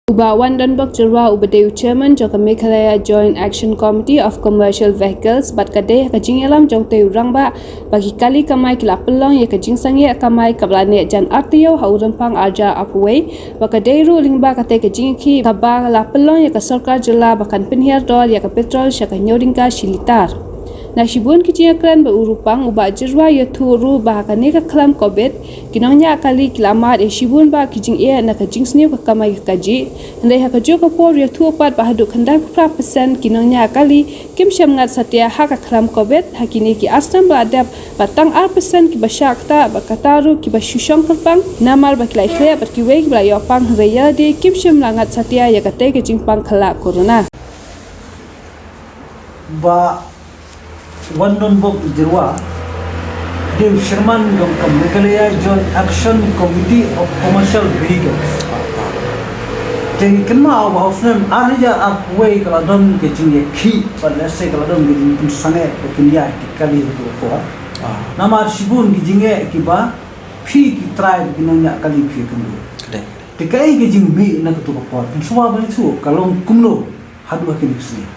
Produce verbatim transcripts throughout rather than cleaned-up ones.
U Bah Wandonbok Jyrwa uba dei u chairman jong ka Meghalaya Joint Action Committee of Commercial Vehicles bad ka dei ha ka jingïalam jong utei u rangbah ba ki kali kamai ki la pynlong ïa ka jingsangeh kamai kaba la neh jan ar taïew ha u Rymphang arhajar arphew wei, ba ka dei ruh lyngba katei ka jingïakhih kaba la pynlong ïa ka sorkar jylla ba kan pynhiar dor ïa ka petrol sha ka hynñiew tyngka shi litar. Na shibun ki jingïakren bad u Rymphang, u Bah Jyrwa ïathuh ruh ba ha kane ka khlam Covid, ki nongñiah kali ki la mad ïa shibun bah ki jingeh na ka jingsniew ka kamai ka kajih. Hynrei ha kajuh ka por u ïathuh pat ba haduh khyndai phew phra percent ki nongñiah kali kim shym ngat satia ha ka khlam Covid ha kine ki ar snem ba la dep, bad tang ar percent kiba shah ktah, bad kata ruh kiba shu shong kyrpang namar ba ki la ïakhleh bad kiwei kiba la ïoh pang, hynrei ïa lade kim shym la ngat satia ïa katei ka jingpang khyllah corona. Bah Wandonbok Jyrwa, dei u chairman jong ka Meghalaya Joint Action Committee of Commercial Vehicles. Te ngi kynmaw ba ha u snem arhajar arphew wei ka la don ka jingïakhih, bad lehse ka la don ka jingpynsangeh ba kin ïaid ki kali haduh ka por. Ah. Namar shibun ki jingeh kiba phi ki trai ba ki nongñiah kali phi kynduh. Ka dei. Te kaei ka jingmih na katu ka por? Pynsngew ba ïathuh ka long kumno haduh ha kine ki sngi?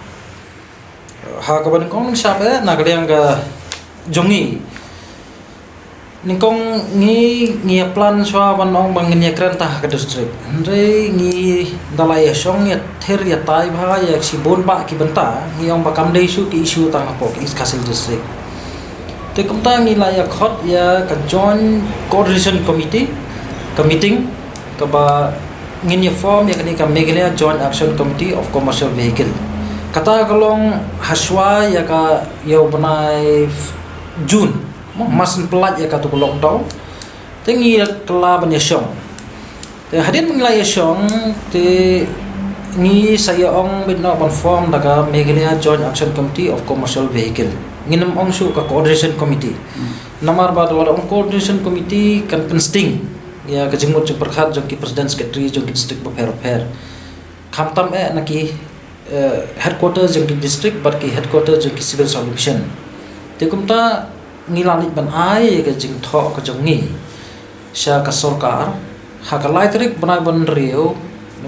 Ha kaba nyngkong ngin shah eh na ka liang ka jong ngi. Nyngkong ngi, ngi ïa plan shuwa ban ong ba ngin ïakren tang ha ka district. Hynrei ngi da la ïa shong ïa thir ïa tai bha ïa shibun bah ki bynta, ngi ong ba kam dei shuh ki issue tang hapoh ka East Khasi Hills District. Te kumta ngi la ïa khot ïa ka Joint Coordination Committee, ka meeting, kaba ngin ïa form ïa kane ka Meghalaya Joint Action Committee of Commercial Vehicle. Kata ka long hashwa ïa ka, ïa u bnai June, mo, mar shen pynlait ïa katu ka lockdown. Te ngi ïa kylla ban ïa shong. Te hadien ba ngi la ïa shong, te ngi sa ïa ong beit noh ban form da ka Meghalaya Joint Action Committee of Commercial Vehicle. Ngin ym ong shuh ka Coordination Committee. Hmm. Namar ba da la ong Coordination Committee kan pynsting ïa ka jingmut jingpyrkhat jong ki president secretary jong ki district bapher bapher. Khamtam eh na ki, eh, headquarters jong ki district bad ki headquarters jong ki civil service division. Te kumta ngi la leit ban ai ïa ka jingthoh ka jong ngi sha ka sorkar ha ka lai tarik bnai ba hynriew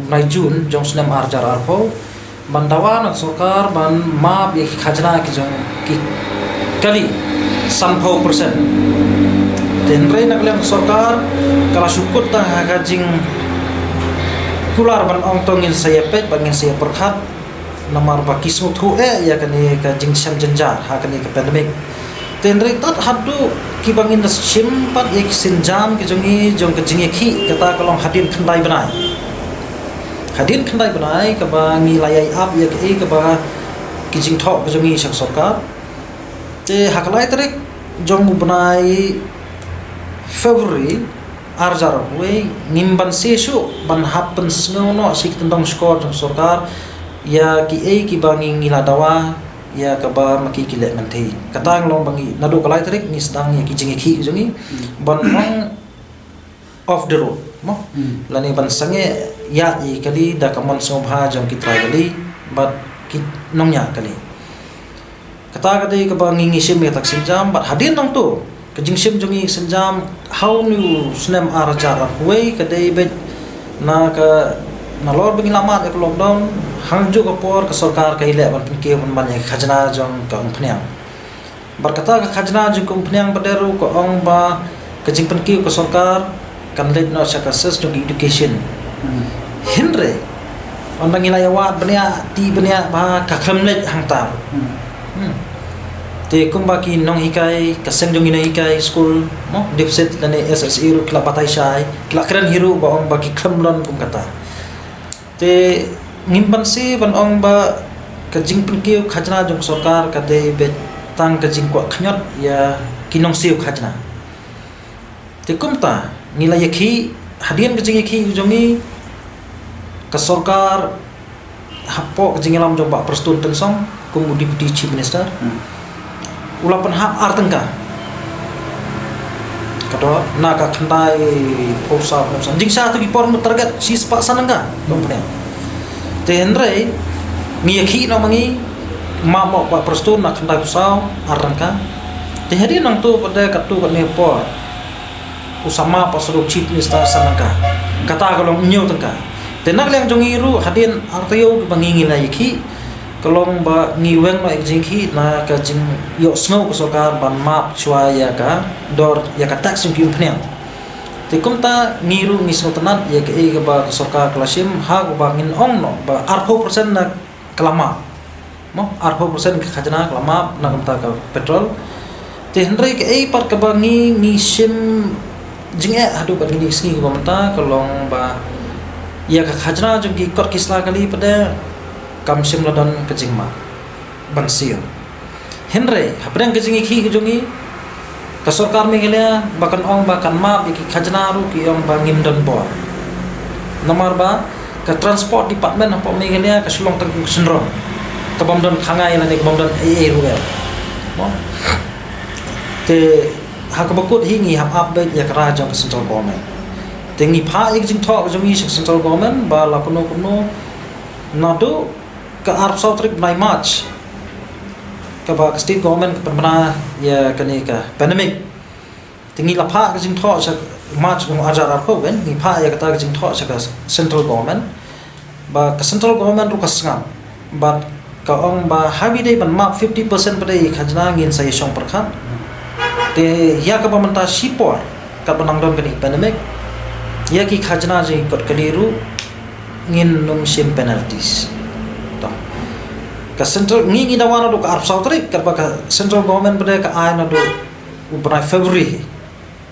bnai June jong u snem arhajar arphew, ban dawa na ka sorkar ban map ïa ki khajna ki jong ki kali sanphew percent. Te hynrei na ka liang ka sorkar ka la shu kut tang ha ka jingkular ban ong to ngin sa ïa peit bad ngin sa ïa pyrkhat, namar ba ki sngewthuh eh ïa kane ka jingshem jynjar ha kane ka pandemic. Te hynrei tad haduh kiba ngin da shim pat ïa ki sienjam ki jong ngi jong ka jingïakhih kata ka long hadien khyndai bnai. Hadien khyndai bnai kaba ngi la ïai ap ïa kaei kaba ki jingthoh ka jong ngi sha ka sorkar. Te ha ka lai tarik jong u bnai February arhajar arphew wei ngim banse shuh ban hap pynsngew noh sha ki tyndong shkor jong sorkar ïa kiei kiba ngi, ngi la dawa ïa kaba ma ki ki leh mynta. Kata ngi long ba ngi naduh ka lai tarik ngi sdang ïa ki jingïakhih jong ngi, hmm, ban ong off the road, mo? Hmm. Lane ban sangeh ïa i kali da ka mon sngewbha jong ki trai kali bad ki nongñiah kali. Kata ka dei kaba ngi, ngi shim ïa kata ka sienjam bad hadien nangto ka jingshim jong ngi ka sienjam ha une u snem arhajar arphew wei ka dei beit na ka, nalor ba ngi la mad ïa ka lockdown, ha kajuh ka por ka sorkar ka ïaleh ban pynkiew pynban ïa ka khajna jong ka umphniang. Bad kata ka khajna jong ka umphniang pat ruh ka ong ba ka jingpynkiew ka sorkar kan leit noh sha ka ses jong ka education. Hmm. Hynrei ynda ngi la ïa wad bniah, ti bniah ba ka khlem leit hangta. Hmm. Hmm. Te kumba ki nonghikai, ka seng jong ki nonghikai skul, mo, Dipsit lane S S A ruh ki la batai shai, ki la kren hi ruh ba ong ba ki khlem don kum kata. Te ngim banse ban ong ba ka jingpynkiew khajna jong ka sorkar ka dei beit tang ka jingkwah khñiot ïa ki nongsiew khajna. Te kumta ngi la ïakhih, hadien ka jingïakhih jong ngi, ka sorkar hapoh ka jingïalam jong Bah Prestone Tynsong kum u Deputy Chief Minister, hmm, u la pynhap ar tyngka. Ka dor na ka khyndai phew saw, phew saw. Jingshisha tu ki por mut target shispah san tyngka ka umphniang. Te hynrei ngi ïakhih noh ma ngi, map noh Bah Prestone na khyndai phew saw, ar tyngka. Te hadien nangto pat de katto katne por u sa map pat sa u Chief Minister san tyngka. Kata ka long hynñiew tyngka. Te na ka liang jong ngi ruh hadien ar taïew ba ngi ngi la ïakhih, ka long ba ngi weng noh ïa ka jingkhih na ka jingïohsngew ka sorkar ban map shuwa ïa ka dor ïa ka tax jong ki umphniang. Te kumta ngi ruh ngi sngewtynnat ïa kaei kaba ka sorkar ka la shim ha kaba ngin ong noh ba arphew percent na ka la map. Mo, arphew percent ka khajna ka la map na ka bynta ka petrol. Te hynrei kaei pat kaba ngi ngi shim jingeh haduh kat kine ki sngi kaba mynta ka long ba ïa ka khajna jong ki kot ki sla kali pat de kam shym la don ka jingmap ban siew. Hynrei hapdeng ka jingïakhih ka jong ngi, ka sorkar Meghalaya ba kan ong ba kan map ïa ki khajna ruh ki ong ba ngim don bor. Namar ba ka transport department hapoh Meghalaya ka shu long tang kum ka synrong, ka bym don khangai lane ka bym don ei ei ruh. Mo? Te ha kaba kut hi ngi hap ap beit ïa ka rai jong ka central government. Te ngi phah ïa ka jingthoh ka jong ngi sha ka central government ba la kumno kumno naduh ka arphew saw tarik bnai March, kaba ka state government ka pynbna ïa kane ka pandemic. Te ngi la phah ka jingthoh sha March jong ar hajar arphew, ngi phah ïa kata ka jingthoh sha ka central government. Ba ka central government ruh ka sngap bad ka ong ba haba dei ban map fifty percent pat de ïa ka khajna ngin sa ïashong pyrkhat. Te ïa kaba mynta shipor katba nang don kane ka pandemic, ïa ki khajna jong ki kot kali ruh ngin nym shim penalties. To. Ka central, ngi ngi dawa naduh ka arphew saw tarik, katba ka central government pat de ka ai naduh u bnai February.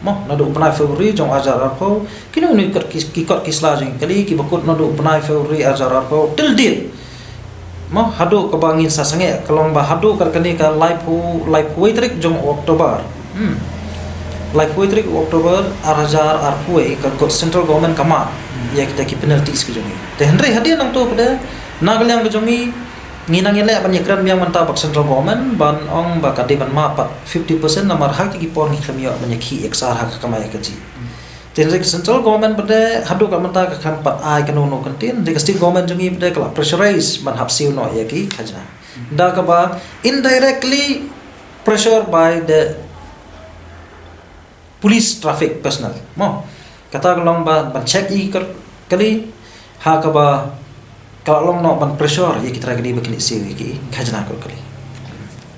Mo, naduh u bnai February jong ar hajar arphew, kino kino ki kot ki, ki kot ki sla jong ki kali kiba kut naduh u bnai February ar hajar arphew till date. Mo, haduh kaba ngin sa sangeh ka long ba haduh kat kane ka laiphew, laiphew wei tarik jong October. Hmm. Laiphew wei tarik October ar hajar arphew wei ka go-, central government ka map ïa kita ki penalties ki jong ngi. Te hynrei hadien nangto pat de na ka liang ka jong ngi, ngi nang ïaleh ban ïakren biang mynta bad central government ban ong ba ka dei ban map pat fifty percent namar ha kita ki por ngi khlem ïoh ban ïakhih ïa ka sar ha ka kamai kajih. Te hynrei ka central government pat de haduh ka mynta ka khlem pat ai kano kano ka kyntien, hynrei ka state government jong ngi pat de ka la pressurize ban hap siew noh ïa ki khajna. Da kaba indirectly pressure by the police traffic personnel. Mo, kata ka long ba ban check ïa ki kot kali ha kaba ka la long noh ban pressure ïa ki trai kali ba kin siew ïa ki khajna kot kali.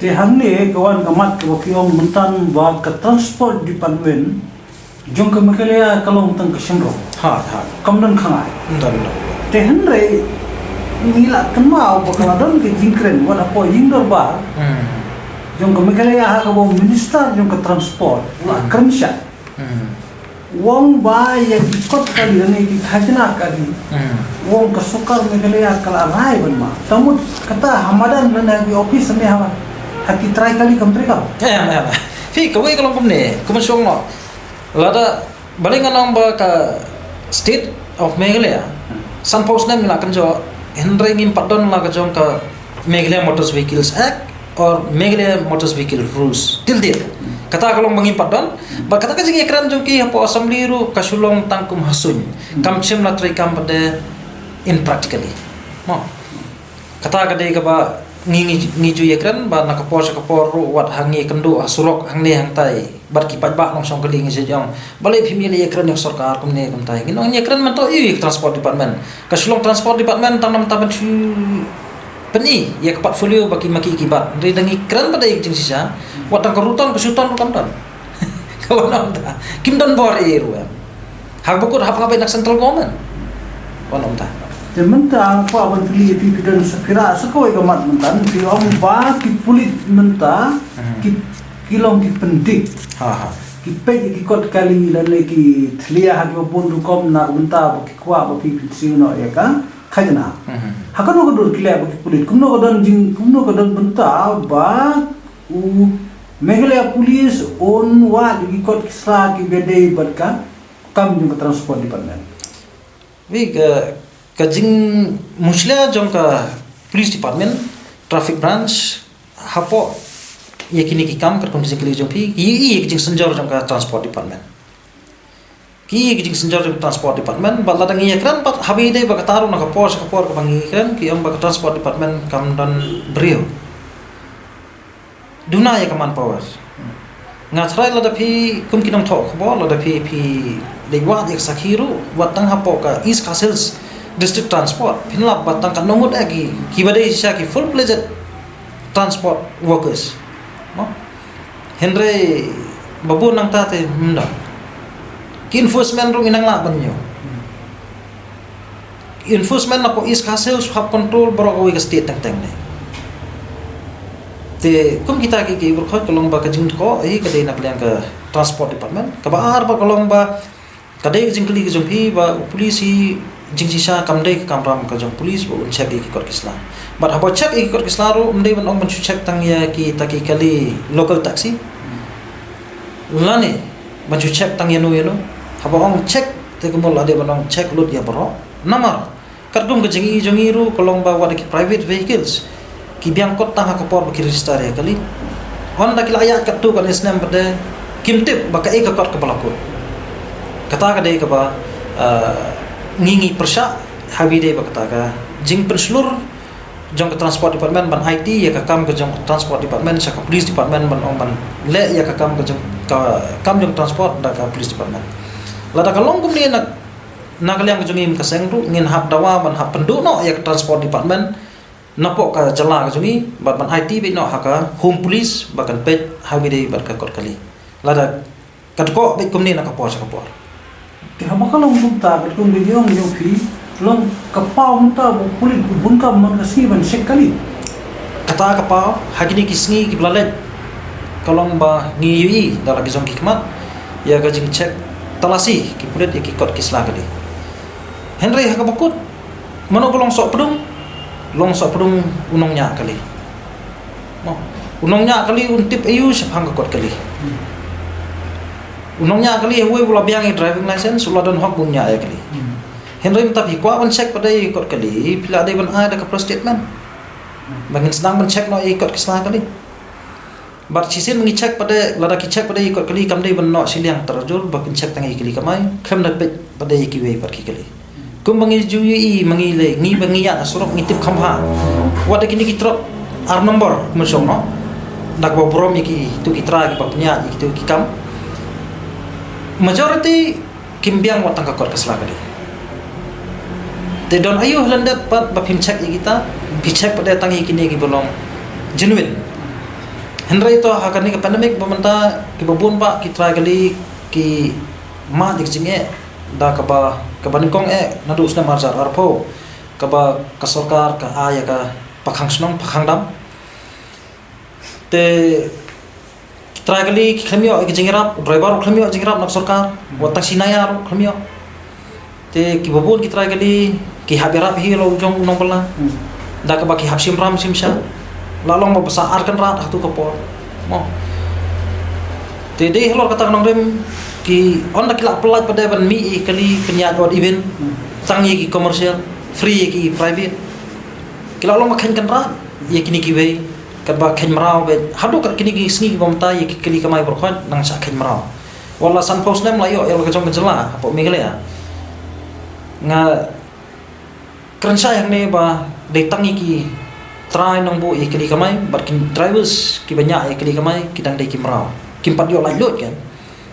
Te hangne ka wan ka mat kaba ki ong mynta ba ka transport department jong ka Meghalaya ka long tang ka shynrong. Ha, ha. Kam don khangai. Don, don. Te hynrei ngi la kynmaw ba ka la don ka jingkren wat hapoh ïing dorbar. Hmm. Jong ka Meghalaya ha kaba u minister jong ka transport u la kren shai. Hmm. U ong ba ïa ki kot kali lane ki khajna kali. Hmm. U ong ka sorkar Meghalaya ka la rai ban map. Tangmut kata ha madan lane ha ki office lane ha, ha ki trai kali kam treikam. Em, em. Phi, kawei ka long kumne, kumne shong noh. Lada balei ngan ong ba ka State of Meghalaya, hmm, sanphew snem ngi la kynjoh, hynrei ngim pat don la ka jong ka Meghalaya Motor Vehicles Act or Meghalaya Motor Vehicle Rules till date. Hmm. Kata ka long ba ngim pat don, hmm, bad kata ka jingïakren jong ki hapoh assembly ruh ka shu long tang kum ha suiñ. Hmm. Kam shym la treikam pat de in practically. Mo. Kata ka dei kaba ngi, ngi, ngi ju ïakren ba na ka por sha ka por ruh wat ha ngi kynduh ha surok hangne hangtai bad ki paidbah nongshong kali ngi ju ong, balei phim ïaleh ïakren ïa ka sorkar kumne kumtai. Ngi nang ïakren mynta ïa ka transport department. Ka shu long transport department tang namar ban shu pyni ïa ka portfolio ba ki ma ki ki bat. Hynrei da ngi kren pat ïa ka jingshisha, wat tang ka ruh ton ka shu ton ruh kam don. Ka wan ong ta kim don bor ei ruh em. Ha kaba kut hap hap na central government. Wan ong ta. Te mynta kwah ban pynlong ïa phi, phi don sa phi rah sa kawei ka mat mynta, phi ong ba ki pulit mynta, hmm, ki, ki long ki pyndik. Ha, ha. Ki peit ïa ki kot kali lane ki thlia ha kiba bun rukom na ka bynta ba ki kwah ba phi pynsiew noh ïa ka khajna. Hmm. Ha kano ka dur ki leh ba ki pulit, kumno ka don jing, kumno ka don bynta ba u Meghalaya Police un wad ïa ki kot ki sla kiba dei bad ka kam jong ka transport department. Wi, ka, ka jingmushlia jong ka police department, traffic branch, hapoh ïa kine ki kam katkum ka jingkylli jong phi, ki ïohi ïa ka jingsynjor jong ka transport department. Ki ïohi ïa ka jingsynjor jong ka transport department, bad lada ngi ïakren pat haba ïadei bad kata ruh na ka por sha ka por kaba ngi ïakren, ki ong ba ka transport department kam don briew. Duna ïa ka manpower. Nga tharai lada phi kum ki nongthoh khubor, lada phi, phi leit wad ïa ka sakhi ruh, wat tang hapoh ka East Khasi Hills, District Transport, pynlap ba tang katno ngut eh ki, ki ba dei shisha ki full fledged transport workers. Mo? Hynrei ba bun nangta te ym don. Ki enforcement ruh ngi nang lah ban ïoh. Enforcement na pdeng East Khasi Hills hap control baroh kawei ka state teng teng ne. Te kum kita ki, ki briew ka long ba ka jingkyrkhu hi ka dei na ka liang ka transport department. Kaba ar ba ka long ba ka dei ka jingkylli ka jong phi ba u police hi jingshisha kam dei ka kamram ka jong police ba un check ïa ki kot ki sla. Bad haba check ïa ki kot ki sla ruh ym dei ban ong ban shu check tang ïa kita ki kali local taxi. Lane ban shu check tang ïano ïano. Haba ong check te ka mut la dei ban ong check lut ïa baroh. Namar katkum ka jingïohi jong ngi ruh ka long ba wat ki private vehicles ki biang kot tang ha ka por ba ki register ïa kali. Hynda ki la ïaid katto katne snem pat de kim tip ba kaei ka kot kaba la kut. Kata ka dei kaba, ah, ngi ngi pyrshah ha ba dei ba kata ka jingpynshlur jong ka transport department ban aiti ïa ka kam ka jong ka transport department sha ka police department ban ong ban leh ïa ka kam ka jong ka kam jong transport da ka police department. Lada ka long kumne na, na ka liang ka jong ngi ka seng ruh ngin hap dawa ban hap pynduh noh ïa ka transport department na pdeng ka jylla ka jong ngi bad ban aiti beit noh ha ka home police ba kan peit ha ba dei bad ka kot kali. Lada ka dkoh beit kumne na ka por sha ka por. Te haba ka long kumta, katkum ka jingong jong phi, long ka paw mynta ba pulit bun ka man ka sngi ban check kali. Kata ka paw ha kine ki sngi kiba la leit ka long ba ngi ïohi da la ki jong ki khmat ïa ka jingcheck talasi ki pulit ïa ki kot ki sla kali. Hynrei ha kaba kut mano ba long sohpdung, long sohpdung u nongñiah kali. Mo, u nongñiah kali un tip aiu shaphang ka kot kali. U nongñiah kali hawei ba u la biang ïa driving license u la don hok ban ñiah ïa kali. Hynrei mynta phi kwah ban check pat de ïa kot kali phi la dei ban ai da ka press statement. Ba ngin sdang ban check noh ïa kot ki sla kali. Bad shisien ngi check pat de, lada ki check pat de ïa kot kali kam dei ban noh shiliang tarajur ba kin check tang ïa kali kamai, khlem da peit pat de ïa kiwei pat ki kali. Kumba ngi ju ïohi ma ngi lei, ngi ba ngi ïaid ha surok ngi tip kham bha. Wat da kine ki trok ar nombor mynshong noh. Da kaba burom ïa kitu ki trai kiba pynïaid ïa kitu ki kam. Majority kim biang wat tang ka kot ka sla kali. Te don aiu lyndet pat ba phim check ïa kita, phi check pat de tang ïa kine kiba long genuine. Hynrei to ha kane ka pandemic ba mynta kiba bun ba ki trai kali ki mad ïa ka jingeh da kaba, kaba nyngkong eh naduh u snem ar hajar arphew kaba ka sorkar ka ai ïa ka pakhang shnong pakhang dam. Te ki trai kali ki khlem ïoh ïa ka jingïarap, u driver u khlem ïoh jingïarap na ka sorkar, wat tang shi naya ruh khlem ïoh. Te kiba bun ki trai kali ki hap ïarap hi la u jong u nongbylla. Da kaba ki hap shim ram shim sha. La long ba basa ar kynrad ha tu ka por. Mo. Te dei halor kata ka nongrim ki, ynda ki la pyllait pat de ban mih ïa kali pynïaid odd even. Tang ïa ki commercial, free ïa ki private. Ki la long ba kheiñ kynrad ïa kine kiwei. Katba kheiñ mraw beit haduh kat kine ki sngi kiba mynta ïa ki kali kamai baroh khoit nang shah kheiñ mraw. Wat la sanphew snem la ïoh ïa la ka jong ka jylla hapoh Meghalaya. Nga kren shai hangne ba dei tang ïa ki trai nongbuh ïa kali kamai bad ki drivers kiba ñiah ïa kali kamai ki dang dei ki mraw. Kim pat ïoh laitluid kan.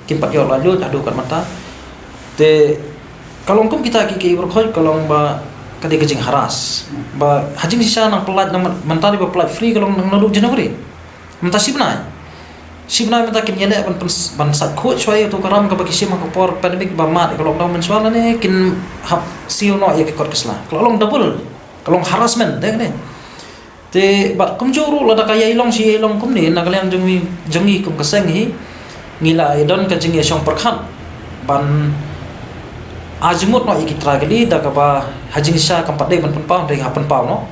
Kim pat ïoh laitluid haduh kat mynta. Te ka long kum kita ki, ki baroh khoit ka long ba ka dei ka jingharas. Ba ha jingshisha nang pyllait nang myn-, mynta dei ba pyllait free ka long nang naduh January. Mynta shi bnai. Shi bnai mynta kim ïaleh ban pyn-, ban sait khuid shuwa ïa tu ka ram kaba ki shim ha ka por pandemic ba mad ïa ka lockdown mynshuwa lane kin hap siew noh ïa ki kot ki sla. Ka long double. Ka long harassment dei ne. Te bad kumjuh ruh lada ka ïai long shi ïai long kumne na ka liang jong ngi, jong ngi kum ka seng hi ngi la ïa don ka jingïashong pyrkhat ban ai jingmut noh ïa ki trai kali da kaba ha jingshisha kam pat dei ban pynpaw dei ha pynpaw noh.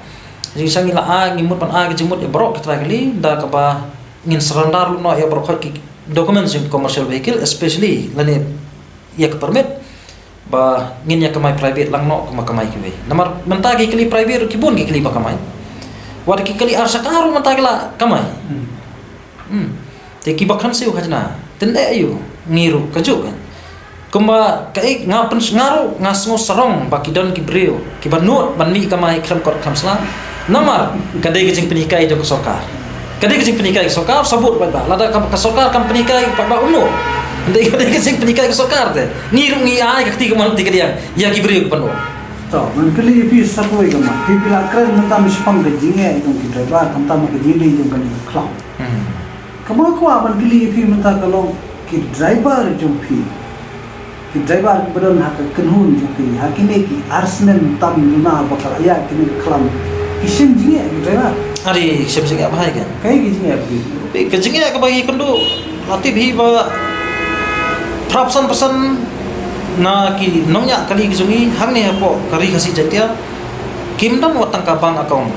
Jingshisha ngi la ai, ngi mut ban ai ka jingmut ïa baroh ki trai kali da kaba ngin surrender lut noh ïa baroh khoit ki documents jong commercial vehicle, especially lane ïa ka permit ba ngin ïa kamai private lang noh kumba kamai kiwei. Namar mynta ki kali private ruh ki bun ki kali ba kamai. Wat ki kali ar shaka ruh mynta ki la kamai. Hmm. Te kiba khlem siew khajna. Te nde aiu ngi ruh kajuh kan. Kumba kaei nga pyn-, nga ruh nga sngew sarong ba ki don ki briew kiba nud ban mih kamai khlem kot khlem sla. Namar ka dei ka jingpynhikai jong ka sorkar. Ka dei ka jingpynhikai ka sorkar, sabut paidbah. Lada ka, ka sorkar kam pynhikai paidbah um nud. Dei ka dei ka jingpynhikai ka sorkar te. Ngi ruh ngi ai ka kti kamon kti kadiang ïa ki briew kiba nud. To, ngan kylli ïa phi sa kawei ka mat. Phi, phi la kren mynta shaphang ka jingeh jong ki driver, khamtam ka jingeh jong kane ka khlam. Hmm. Ka ma kwah ban kylli ïa phi mynta ka long ki driver jong phi. Ki driver kiba don ha ka kynhun jong phi, ha kine ki ar snem tam duna ba ka la ïaid kine ki khlam. Ki shem jingeh ki driver. Are, ki shem jingeh bha ïa ki. Kaei ki jingeh ba ki? Ka jingeh kaba ngi kynduh, la tip hi ba phra percent, percent na ki nongñiah kali ki jong ngi hangne hapoh ka Ri Khasi Jaiñtia kim don wat tang ka bank account.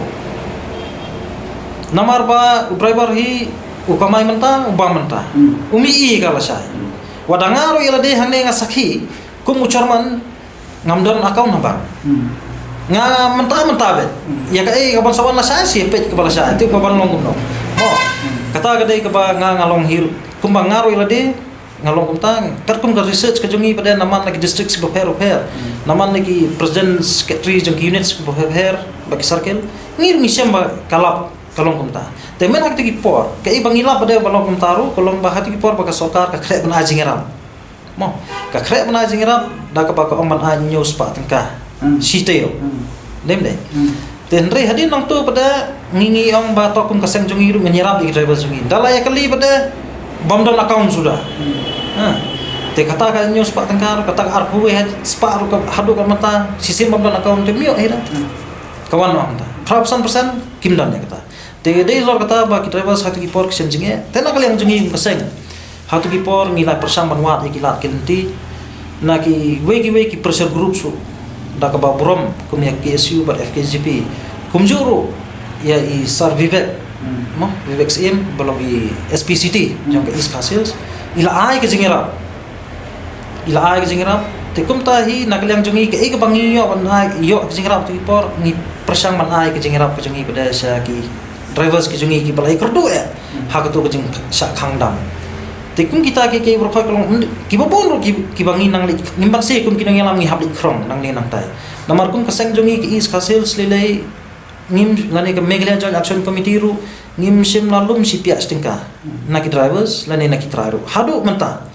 Namar ba u driver hi u kamai mynta, u bam mynta. Hmm. Um ïohi ka lashai. Hmm. Wat da nga ruh ïa lade hangne nga sakhi, kum u chairman, ngam don account ha bank. Hmm. Nga mynta mynta beit. Hmm. Ïa kaei kaban sa wan lashai, shi peit kaba lashai, tip kaban long kumno. Mo. Hmm. Kata ka dei kaba nga, nga long hi ruh. Kumba nga ruh ïa lade nga long kumta, katkum ka research ka jong ngi pat de, namar na ki district kiba pher bapher. Hmm. Namar na ki president secretary jong ki units kiba pher bapher, bad ki circle. Ngi ruh ngi shem ba ka lap ka long kumta. Te mynta ha kito ki por, kaei ba ngi lap pat de ba long kumta ruh, ka long ba ha kito ki por ba ka sorkar ka khreh ban ai jingïarap. Mo, ka khreh ban ai jingïarap, da kaba ka ong ban ai hynñiew spah tyngka. Hmm. Shi taïew. Hmm. Dei ym dei? Hmm. Te hynrei hadien nangto pat de ngi, ngi ong ba to kum ka seng jong ngi ruh ngin ïarap ïa ki driver jong ngi. Da la ïa kylli pat de bym don account suda. Hmm. Ha. Te kata ka hynñiew spah tyngka ruh, kata ka arphew wei spah ruh ka haduh ka mynta, shisien bym don account te ym ïoh hi da. Hmm. Ka wan noh mynta. Phra percent, percent kim don ïa kata. Te dei halor kata ba ki drivers ha kito ki por ki shem jingeh. Te na ka liang jong ngi kum ka seng, ha kito ki por ngi la pyrshang ban wad ïa ki lad ki lynti na kiwei kiwei ki pressure groups ruh, da kaba burom kum ïa K S U bad F K J P. Kumjuh ruh ïa i Sir Vivek, Hmm. mo, Vivek Syiem, ba long i S P City Hmm. jong ka East Khasi Hills. I la ai ka jingïarap. I la ai ka jingïarap. Te kumta hi na ka liang jong ngi, kaei kaba ngi ïoh ban ai, ïoh ka jingïarap ha kito ki por, ngi pyrshang ban ai ka jingïarap ka jong ngi pat de sha ki drivers ki jong ngi kiba la ïakynduh eh Hmm. ha kato ka jingshah khang dam. Te kum kita ki, ki baroh khoit ka long, kiba bun ruh ki, kiba ngi nang leit, ngim banse kum ki nongïalam ngi hap leit khrong nangne nangtai. Namar kum ka seng jong ngi ka East Khasi Hills lei lei, ngim, lane ka Meghalaya Joint Action Committee ruh ngim shym la lum shi piah shi tyngka Hmm. na ki drivers lane na ki trai ruh haduh mynta.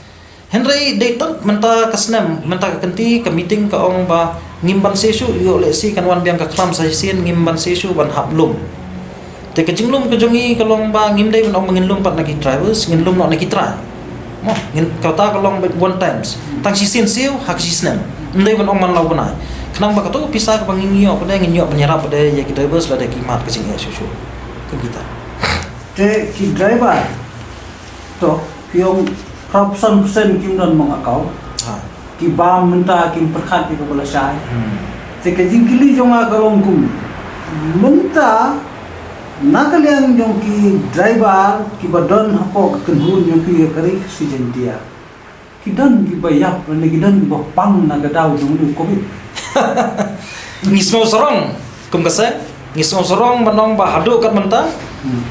Hynrei dei tang mynta ka snem, mynta ka kynti ka meeting ka ong ba ngim banse shuh, ïoh lehse kan wan biang ka khlam sa shisien, ngim banse shuh ban hap lum. Te ka jinglum ka jong ngi ka long ba ngim dei ban ong ba ngin lum pat na ki drivers, ngin lum noh na ki trai. Mo, ngin, kata ka long ba one times. Tang shisien siew ha ka shi snem. Ym dei ban ong man la u bnai. Khnang ba kato ka pisa kaba ngin ïoh pat de, ngin ïoh ban ïarap pat de ïa ki drivers lada ki mad ka jingeh shuh shuh. Kum kita. Te ki driver, to, ki ong phra percent, percent kim don bank account. Ha. Ki bam mynta, kim pyrkhat ïa kaba lashai. Hmm. Te ka jingkylli jong nga ka long kum, mynta na ka liang jong ki driver kiba don hapoh ka kynhun jong ki ïa ka Ri Khasi Jaiñtia, ki don kiba ïap lane ki don kiba pang na ka daw jong u covid? Ngi sngew sarong kum ka seng, ngi sngew sarong ban ong ba haduh kat mynta Hmm.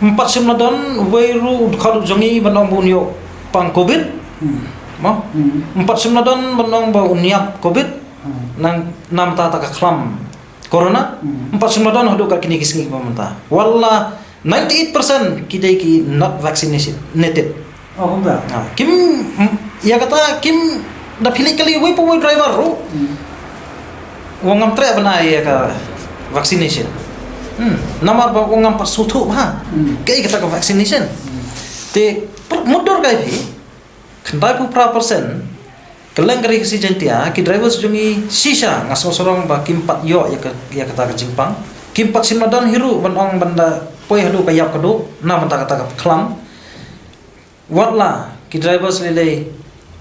ym pat shym la don uwei ruh u dkhot jong ngi ban ong ba un ïoh pang covid. Hmm. Mo? Hmm. Ym pat shym la don ban ong ba un ïap covid. Hmm. Nang namar kata ka khlam corona. Hmm. Ym pat shym la don haduh kat kine ki sngi kiba mynta. Wat la ninety-eight percent ki dei ki not vaccinated. Oh, kumta. Ah, kim, mm, ïa kata kim da phi leit kylli uwei pa uwei driver ruh. Hmm. U ong ngam treh ban ai ïa ka vaccination. Hmm. Namar ba u ong ngam pat sngewthuh bha. Hmm. Kaei kata ka vaccination. Hmm. Te, per-, mutdur kai phi, khyndai phew phra percent kylleng ka Ri Khasi Jaiñtia, ki drivers jong ngi shisha nga sngew sarong ba kim pat ïoh ïa ka, ïa kata ka jingpang. Kim pat shym la don hi ruh ban ong ban da poi haduh ka ïap ka duh na bynta kata ka khlam. Wat la ki drivers lei lei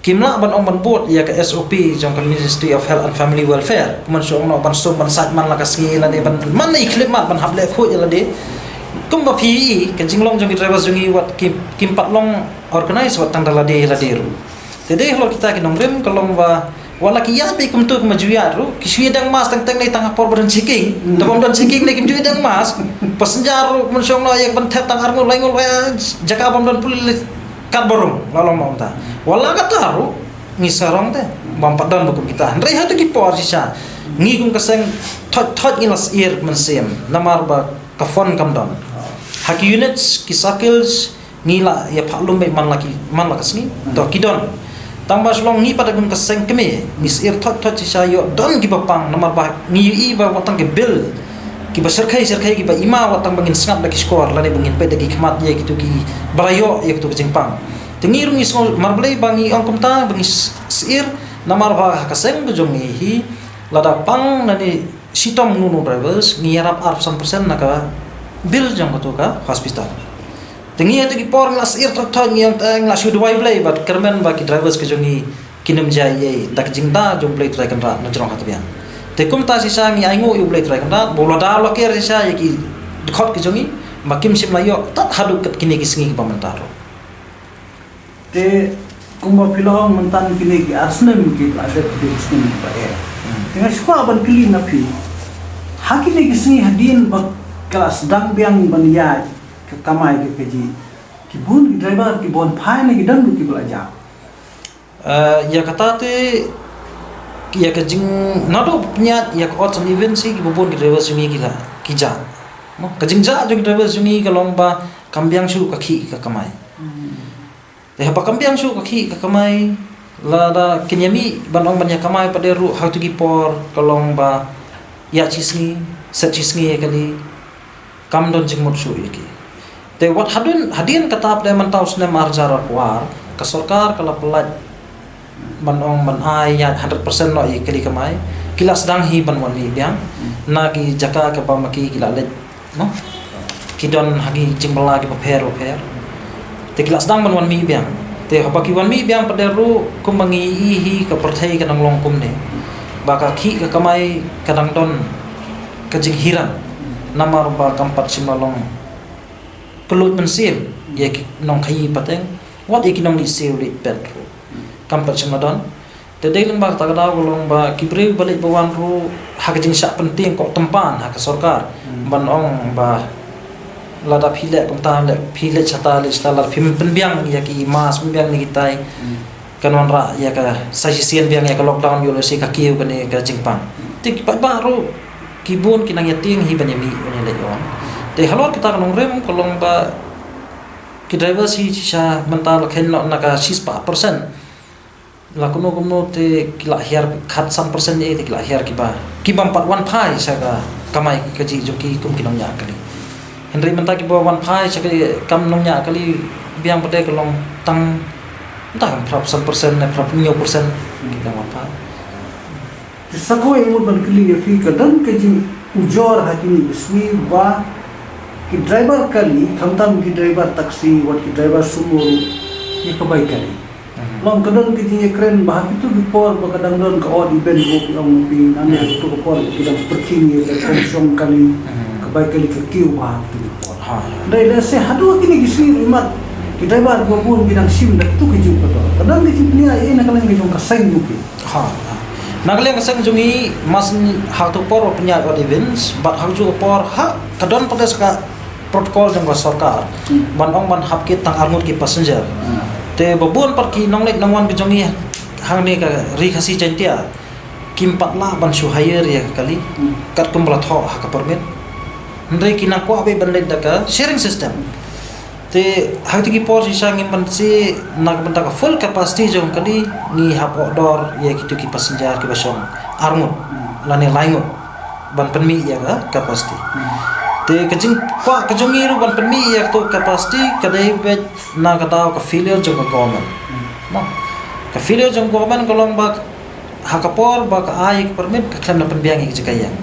kim lah ban ong ban bud ïa ka S O P jong ka Ministry of Health and Family Welfare. Kumban shu ong noh ban sum ban sait man la ka sngi lane ban man la i khyllipmat ban hap leh khuid ïa lade. Kumba phi i ka jinglong jong ki drivers jong ngi wat kim, kim pat long organize wat tang da lade lade ruh. Te dei halor kita ki nongrim ka long ba wat la ki ïaid beit kumto kumba ju ïaid ruh, ki shu ïadeng mask teng teng ne tang ha por ba don checking. Hmm. Da bym don checking ne kim ju ïadeng mask. Passenger ruh kumban shu ong noh ïa ka ban thep tang ar ngut lai ngut, ïa jaka bym don pule kat barum la long ma ong ta. Wat la kata ruh ngi sarong te bym pat don ba kum kita. Hynrei ha kito ki por shisha ngi kum ka seng thot thot ngi la syier mynsiem namar ba ka fund kam don. Ha ki units, ki circles, ngi la ïa phah lum beit man la ki, man la ka sngi. Hmm. To ki don. Tang ba shu long ngi pat da kum ka seng kmie, ngi syier thot thot shisha ïoh don kiba pang, namar ba ngi ïohi ba wat tang ki bill kiba shyrkhei shyrkhei kiba i ma wat tang ba ngin sngap da ki shkor lane ba ngin peit da ki khmat ïa kito kiba la ïoh ïa kito ka jingpang. Te ngi ruh ngi sngew marblei ba ngi ong kumta ba ngi syier, namar ba ha ka seng ka jong ngi hi, lada pang nane shitom nunu drivers, ngi ïarap arphew san percent na ka bill jong kato ka hospital. Te ngi ha kito ki por ngi la syier thot thot, ngi ong te ngi la shu duwai Blei bad kyrmen ba ki drivers ka jong ngi kin ym jia ei ei da ka jingda jong U Blei Trai Kynrad na jrong ha tbian. Te kumta shisha ngi ainguh ïa U Blei Trai Kynrad ba u la da u la ker shisha ïa ki dkhot ka jong ngi ba kim shym la ïoh tad haduh kat kine ki sngi kiba mynta ruh. Te kumba phi la ong mynta kine ki ar snem ki la dep ki snem kiba eh. Te nga shu kwah ban kylli na phi, ha kine ki sngi hadien ba ka la sdang biang ban ïaid ka kamai ka kajih, ki bun ki driver ki bun phai ne ki don ruh kiba la jah? Eh, ïa kata te, ïa ka jing, naduh pynïaid ïa ka odd even shi kiba bun ki driver jong ngi ki la, ki jah. Mo, ka jingjah jong ki driver jong ngi ka long ba kam biang shuh ka khih ka kamai. Te haba kam biang shuh ka khih ka kamai, lada kin ïa mih ban ong ban ïa kamai pat de ruh ha kito ki por ka long ba ïaid shi sngi, set shi sngi ïa kali, kam don jingmut shuh ïa ki. Te wat hadien, hadien kata pat de mynta u snem ar hajar arphew ar, ka sorkar ka la pyllait ban ong ban ai ïaid hundred percent noh ïa kali kamai, ki la sdang hi ban wan mih biang na ki jaka kaba ma ki ki la leit, no? Ki don ha ki jingbylla kiba pher ba pher. Te ki la sdang ban wan mih biang. Te haba ki wan mih biang pat de ruh kumba ngi i hi ka pyrthei ka dang long kumne. Ba ka khih ka kamai ka dang don ka jinghiran. Namar ba kam pat shym la long kylluid mynsiem ïa ki nongkhaïi pateng, wat ïa ki nongleit siew leit peit ruh. Kam pat shym la don. Te dei lyngba kata ka daw ka long ba ki briew ba leit ba wan ruh ha ka jingshah pyntieng koh tympan ha ka sorkar. Ban ong ba lada phi leh kumta leh, phi leit shata leit shata, lada phim pynbiang ïa ki mask, pynbiang ïa kitai, kan wanrah ïa ka sa shisien biang ïa ka lockdown, ïoh lehse ka kiew kane ka jingpang. Te ki paidbah ruh ki bun ki nang ïa tieng hi ban ïa mih ban ïa leit wan. Te halor kata ka nongrim ka long ba ki driver shi shisha mynta la kheiñ noh na ka shispah percent. La kumno kumno te ki la hiar khatsan percent, eh, te ki la hiar kiba, ki bym pat wan phai sha ka kamai kajih jong ki kum ki nongñiah kali. Hynrei mynta kiba wan phai sha ka kam nongñiah kali biang pat de ka long tang, mynta kan phraphew san percent ne phraphew hynñiew percent ki dang wan phai. Te sa kawei ngut ban kylli ïa phi, ka don ka jingujor ha kine ki sngi ba ki driver kali, khamtam ki driver taxi, wat ki driver sumo ruh, ïa ka bai kali. Long ka don ka jingïakren ba ha kito ki por ba ka dang don ka odd even, ko phi ong phi, nangne ha kito ki por ba ki dang pyrkhing ïa ka kongshong kali, ka bai kali ka kiew ba ha kito ki por. Ha. Dei lehse haduh kine ki sngi ruh mat ki driver ba bun ki dang shim da kito ki jingpyndon. Ka don ka jingpynïaid ïa na ka liang ka jong ka seng jong phi? Ha, ha. Na ka liang ka seng jong ngi, mas ha kato por ba pynïaid odd evens, bad ha kajuh ka por ha ka don pat de sa ka protocol jong ka sorkar. Ban ong ban hap kit tang arngut ki passenger. Te ba bun pat ki nongleit nongwan ka jong ngi hangne ka Ri Khasi Jaiñtia kim pat lah ban shu hire ïa ka kali katkum ba la thoh ha ka permit. Hynrei ki nang kwah beit ban leit da ka sharing system. Te ha kito ki por shisha ngim ban shu, na ka bynta ka full capacity jong ka kali, ngi hap order ïa kito ki passenger kiba shong arngut lane laingut ban pynmih ïa ka capacity. Te ka jingkwah ka jong ngi ruh ban pynmih ïa kato ka capacity ka dei beit na ka daw ka failure jong ka government. Mo, ka failure jong ka government ka long ba ha ka por ba ka ai ka permit ka khlem da pynbiang ïa ka jaka ïeng.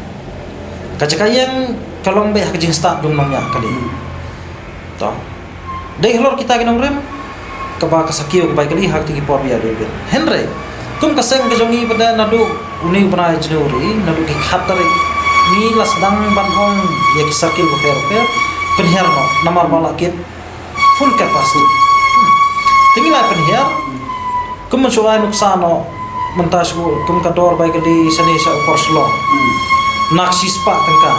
Ka jaka ïeng ka long beit ha ka jingstad jong u nongñiah kali. To. Dei halor kita ki nongrim kaba ka sa kiew ka bai kali ha kito ki por ba ïadei beit. Hynrei kum ka seng ka jong ngi pat de naduh une u bnai January, naduh ki khat tarik, ngi la sdang ban ong ïa ki circle bapher bapher, pynhiar noh namar ba la kit full capacity. Te ngi la pynhiar, kum mynshwa ai nuksa noh, mynta shu kum ka dor bai kali shane sha Upper Shillong, na ka shispah tyngka,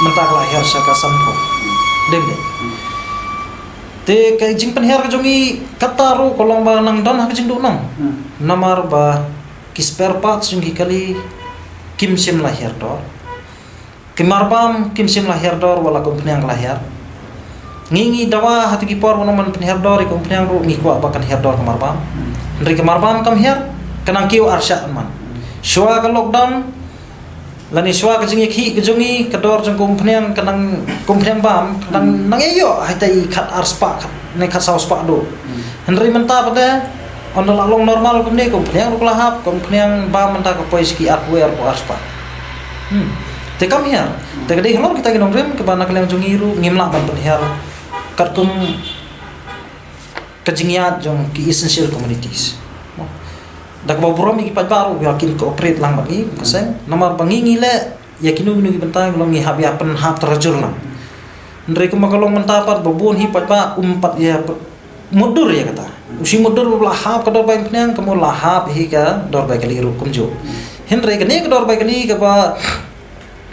mynta ka la hiar sha ka sanphew. Dei ne? Te ka jingpynhiar ka jong ngi kata ruh ka long ba nang don ha ka jingduhnong. Namar ba ki spare parts jong ki kali kim shym la hiar dor. Ki marbam kim shym la hiar dor, wat la ka umphniang ka la hiar. Ngi ngi dawa ha kito ki por ba nang ban pynhiar dor ïa ka umphniang ruh ngi kwah ba kan hiar dor ka marbam. Hynrei ka marbam kam hiar, ka nang kiew arshah man. Shuwa ka lockdown, lane shuwa ka jingïakhih ka jong ngi, ka dor jong ka umphniang, ka nang, ka umphniang bam, ka nang, nang ïoh, haita i khat ar spah, khat, ne khat saw spah duh. Hynrei mynta pat de, ynda la long normal kumne, ka umphniang ruh ka la hap, ka umphniang bam mynta ka poi sha ki arphew, arphew ar spah. Hmm. Te kam hiar, te ka dei halor kita ki nongrim, kaba na ka liang jong ngi ruh, ngim lah ban pynhiar. Katkum ka jingïaid jong ki essential commodities. Da kaba burom ïa ki paidbah ruh ba kin cooperate lang bad ngi, ka seng. Namar ba ngi ngi leh ïa kino kino ki bynta ngi long ngi hap ïa pynhap tarajur lang. Hynrei kumba ka long mynta pat ba bun hi paidbah um pat ïa p-, mutdur ïa kata. U shu mutdur ba la hap ka dor bai umphniang, ka mut la hap hi ka dor bai kali ruh kumjuh. Hynrei kane ka dor bai kali kaba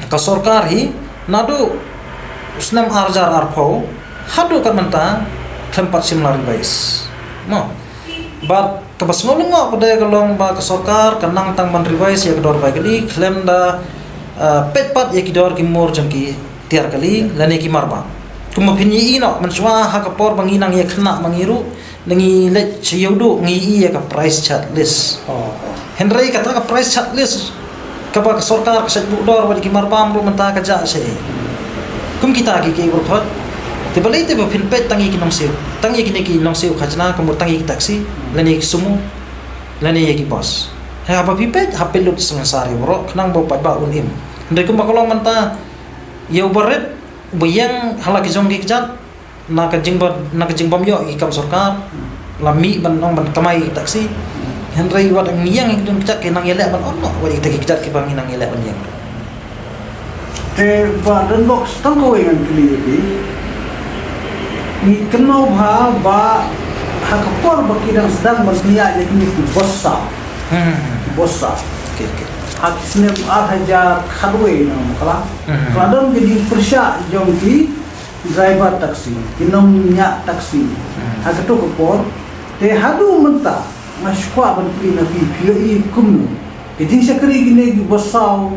ka sorkar hi, naduh u snem ar hajar arphew haduh kat mynta, khlem pat shym la revise. Mo. Bad kaba sngewlyngngoh pat de ka long ba ka sorkar ka nang tang ban revise ïa ka dor bai kali, khlem da, eh, peit pat ïa ki dor ki mur jong ki tiar kali lane ki marbam. Kumba phin ïohi noh mynshuwa ha ka por ba ngi nang ïa khynnah ma ngi ruh, ngi leit sha Ïewduh ngi ïohi ïa ka price chart list. Oh. Hynrei kata ka price chart list kaba ka sorkar ka shait buh dor bad ki marbam ruh mynta ka jah shaei. Kum kita ki, ki baroh. Te balei te ba phin peit tang ïa ki nongsiew, tang ïa kine ki nongsiew khajna, kum tang ïa ki taxi, lane ki sumo, lane ïa ki bus. Haba phi peit, hap peit lut sngewsarong baroh, khnang ba u paidbah un im. Hynrei kumba ka long mynta, ïa uba rit, uba ïeng ha la ki jong ki kjat, na ka jingba, na ka jingbym ïoh ïa ki kam sorkar, la mih ban ong ban kamai taxi. Hynrei wat ngi ïeng ïa ki don kjat ki nang ïaleh ban ong noh, wat ïa kita ki kjat kiba ngi nang ïaleh ban ïeng. Te Bah Donbok, tang kawei ngan kylli ïa phi. Ngi kynmaw bha ba ha ka por ba ki dang sdang ban pynïaid ïa kine ki bus saw. Hmm. Ki bus saw. Okay, okay. Ha ki snem ar hajar khatwei nangta, ka la, hmm, ka la don ka jingpyrshah jong ki driver taxi, ki nongñiah taxi. Hmm. Ha kato ka por, te haduh mynta, nga shu kwah ban kylli na phi, phi ïohi kumno. Ki jingshakri kine ki bus saw,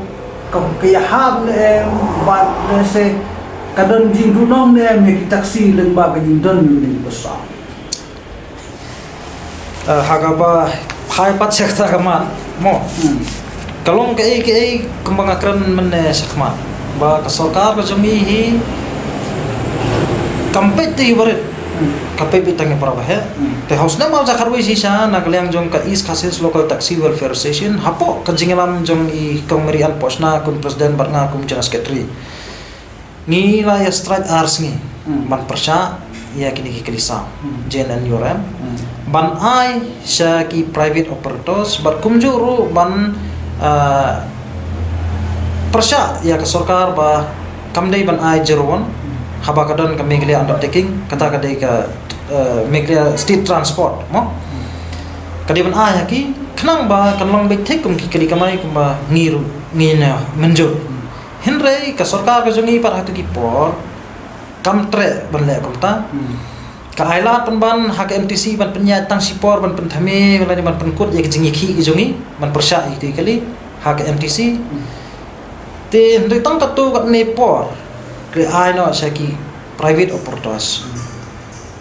ka, ka ïahap ne em, bad lehse, ka don jingduhnong ne em, ïa ki taxi lyngba ka jingdon kine ki bus saw. Eh, ha kaba phai pat sha kata ka mat, mo. Hmm. Ka long kaei kaei kumba nga kren mynne shakhmat. Ba ka sorkar ka jong ngi hi kam peit te ïa u barit. Hmm. Ka peit peit tang ïa para baheh. Hmm. Te ha u snem ar hajar khatwei shisha na ka liang jong ka East Khasi Hills Local Taxi Welfare Association, hapoh ka jingïalam jong i Kong Mary Ann Pohshna kum president bad nga kum general secretary. Ngi la ïa strike ar sngi, hmm, ban pyrshah ïa kine ki kali saw, hmm, J N N U R M. Hmm. Ban ai sha ki private operators, bad kumjuh ruh ban, ah, pyrshah ïa ka sorkar ba kam dei ban ai zero one, hmm, haba ka don ka Meghalaya undertaking, kata ka dei ka, eh, Meghalaya State Transport, mo? Hmm. Ka dei ban ai ha ki, khnang ba kan long beit thik kum ki kali kamai kumba ngi ruh, ngi na mynjur. Hmm. Hynrei ka sorkar ka jong ngi pat ha kito ki por kam treh ban leh kumta. Hmm. Ka ai lad pynban ha ka M T C ban pynïaid tang shipor ban pynthame lane ban pynkut ïa ka jingïakhih ka jong ngi ban pyrshah ïa kito ki kali ha ka M T C. Hmm. Te hynrei tang katto katne por ka ai noh sha ki private operators. Hmm.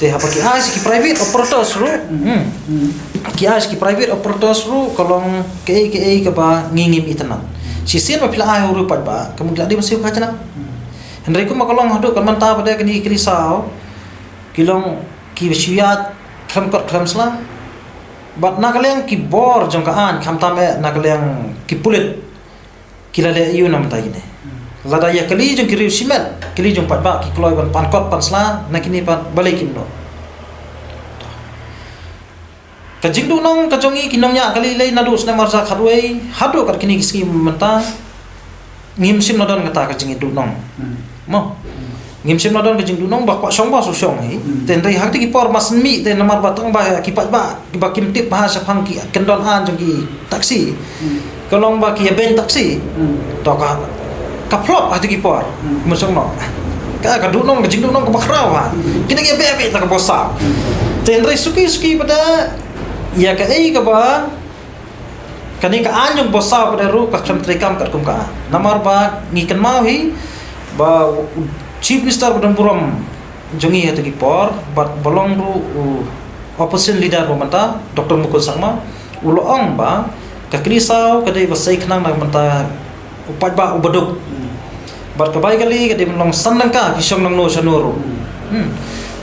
Te haba ki ai sha ki private operators ruh, hmm, hmm, ki ai sha ki private operators ruh ka long kaei kaei kaba ngi ngim itynnad. Shisien ba phi la ai ha u riew paidbah, ka mut ki la dei ban siew khajna. Hmm. Hynrei kumba ka long haduh ka mynta pat de kine ki kali saw ki long kiba shu ïaid khlem kot khlem sla. Bad na ka liang ki bor jong ka aiñ, khamtam eh na ka liang ki pulit, ki la leh aiu na bynta kine? Hmm. Lada ïa kali jong ki riew shimet, kali jong paidbah, ki kloi ban pan kot pan sla na kine pat, balei kim noh? Ka jingduhnong ka jong ngi ki nongñiah kali lei naduh snem ar hajar khatwei haduh kat kine ki sngi mynta, ngim shym la don kata ka jingduhnong. Hmm. Mo. Hmm. Ngim shym la don ka jingduhnong ba kwah shong bos u shong hi. Hmm. Te hynrei ha kito ki por mas mih te namar ba tang ba ki paidbah ba kim tip bha shaphang ki kyndon aiñ jong ki taxi. Hmm. Ka long ba ki ïa beiñ taxi. Hmm. To ka, ka flop ha kito ki por. Hmm. Mo shong noh. Ka, ka duhnong, ka jingduhnong kaba khraw ha. Hmm. Kine ki ïa beh beh ta ka bos saw. Hmm. Te hynrei suki suki pat de ïa kaei kaba kane ka aiñ jong bos saw pat de ruh ka khlem treikam katkum ka aiñ. Namar ba ngi kynmaw hi ba u Chief Minister ba don burom jong ngi ha kito ki por, bad ba long ruh u Opposition leader ba mynta, Doctor Mukul Sangma, u la ong ba ka kali saw ka dei ba sei khnang na ka bynta u paidbah uba duk. Hmm. Bad ka bai kali ka dei ban long san tyngka, ki shong nangno shano ruh. Hmm. Hmm.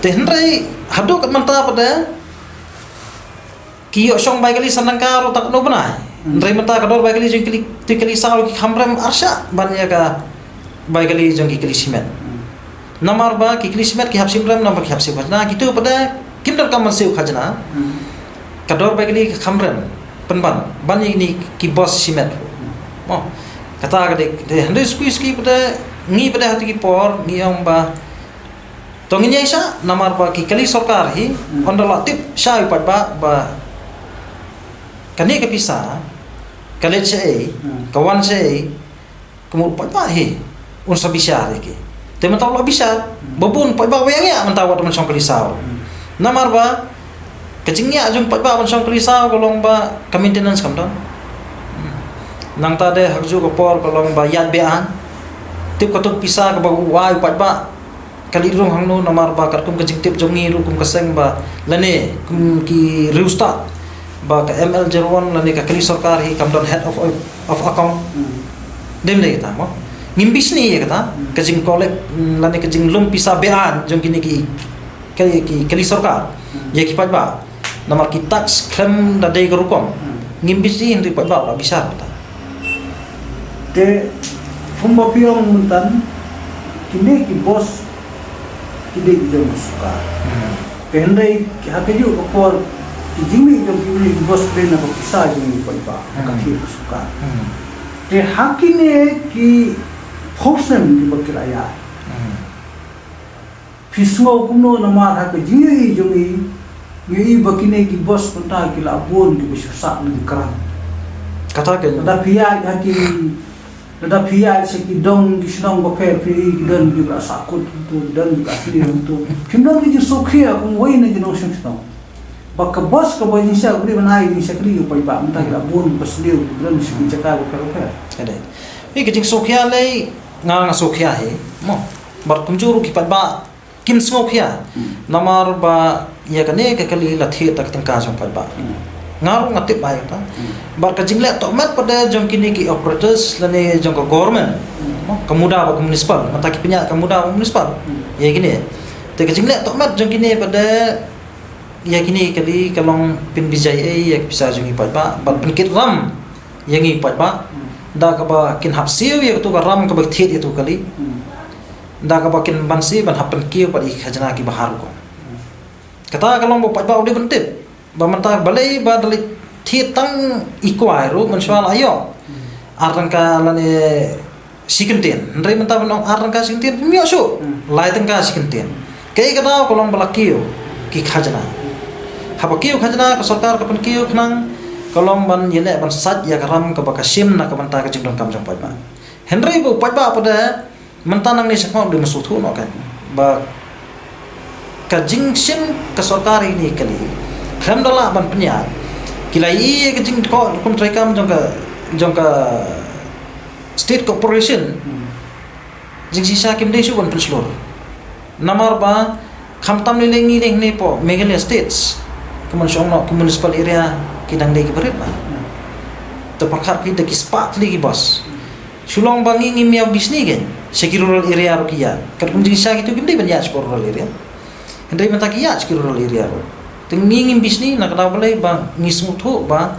Te hynrei haduh ka mynta pat de ki ïoh shong bai kali san tyngka ruh tang katno bnai. Hmm. Hynrei mynta ka dor bai kali jong kali, te kali saw ki kham rem arshah ban ïa ka bai kali jong ki kali simet. Hmm. Namar ba ki kali simet ki hap shim rem, namar ki hap siew khajna, kitu pat de kim donkam ban siew khajna. Hmm. Ka dor bai kali ka kham rem pynban ban ïa kine ki bos simet. Hmm. Mo, kata ka dei, dei hynrei suki suki pat de, ngi pat de ha kito ki por ngi ong ba to ngin ïai shah, namar ba ki kali sorkar hi, hmm, ynda la tip shai u paidbah ba kane ka pisa ka leit shaei, hmm, ka wan shaei, ka mut u paidbah hi un sa bishar ïa ki. Te mynta u la bishar, hmm, ba bun paidbah ba ïeng ïa mynta wat ban shong kali saw. Hmm. Namar ba ka jingïa jong paidbah ban shong kali saw ka long ba ka maintenance kam don. Hmm. Nangta de ha kajuh ka por ka long ba ïaid be-aiñ. Tip katto pisa kaba u ai u paidbah ka leit rung hangno, namar ba katkum ka jingtip jong ngi ruh kum ka seng ba lane kum ki riewstad ba ka M L zero one lane ka kali sorkar hi kam don head of, of account. Hmm. Dem dei kata mo. Ngim bishni ïa kata, hmm, ka jing collect, mm, lane ka jinglum pisa be-aiñ jong kine ki, ki, ki kali sorkar. Hmm. Ïa ki paidbah. Namar ki tax khlem da dei ka rukom. Hmm. Ngim bishni, hynrei paidbah u la bishar mynta. Te kumba phi ong mynta kine ki bos ki dei ki jong ka sorkar. Hmm. Te hynrei ha kajuh ka por ki jingmih jong kine ki bos ki dei na ka pisa jong ki paidbah, ka, hmm, thied ka sorkar. Hmm. Te ha kine ki phew snem kiba ki la ïaid. Hmm. Phi sngew kumno namar ha ka jingïohi jong i, ngi ïohi ba kine ki bos mynta ki la bun kiba shu sah lyngkhrang. Kata ka, lada phi ïaid ha ki, lada phi ïaid sha ki dong ki shnong bapher phi ïohi ki don kiba la sah kut hangto, ki don kiba la sniew hangto. Phim don ki jingsngewkhia kum wei na ki nongshong shnong. Ba ka bos kaba jingshisha kaba dei ban ai jingshisha kali ïa u paidbah mynta ki la bun kiba sniew, ki don sha ki jaka bapher bapher. Ka dei. Ïa ka jingsngewkhia lei nga nga sngewkhia hi mo. Bad kumjuh ruh ki paidbah kin sngewkhia. Hmm. Namar ba ïa kane ka kali la thied da ka tyngka jong paidbah. Hmm. Nga ruh nga tip ba ïa kata. Hmm. Bad ka jingleh tohmet pat de jong kine ki operators lane jong ka government. Hmm. Ka MUDA bad ka municipal, mynta ki pynïaid ka MUDA bad ka municipal. Hmm. Ïa kine. Te ka jingleh tohmet jong kine pat de ïa kine kali ka long pynbishar ïa ka pisa jong ki paidbah bad pynkit ram ïa ngi paidbah. Hmm. Da kaba kin hap siew ïa katu ka ram kaba thied ïa katu kali. Hmm. Da kaba kin ban siew ban hap pynkiew pat ïa ki khajna kiba ha rukom. Hmm. Kata ka long ba u paidbah u dei ban tip ba mynta balei ba da leit thied tang i kwai ruh mynshuwa la ïoh. Hmm. Ar tyngka lane shi kyntien. Hynrei mynta ban ong ar tyngka shi kyntien phim ïoh shuh. Hmm. Lai tyngka shi kyntien. Kaei ka daw? Ka long ba la kiew ki khajna. Haba kiew khajna ka sorkar ka pynkiew khnang ka long ban ïaleh ban sait ïa ka ram kaba ka shim na ka bynta ka jingdonkam jong paidbah. Hynrei ba u paidbah pat de mynta nangne shakhmat u dei ban sngewthuh noh kein ba ka jingshim ka sorkar ïa kine ki kali khlem da lah ban pynïaid. Ki la ïohi ïa ka jingkoh rukom treikam jong ka, jong ka state corporation. Hmm. Jingshisha kim dei shuh ban pynshlur. Namar ba khamtam lei lei ngi lei hangne hapoh Meghalaya States, ka mon shong noh ki municipal area ki dang dei kiba rit bha. Hmm. Te pyrkhat phi da ki spah tylli ki bos. Hmm. Shu long ba ngi ngim ïa bishni kein sha ki rural area ruh ki ïaid. Katkum jingshisha kitu kim dei ban ïaid sha rural area. Hynrei mynta ki ïaid sha ki rural area ruh. Te ngi ngim bishni na ka daw balei ba ngi sngewthuh ba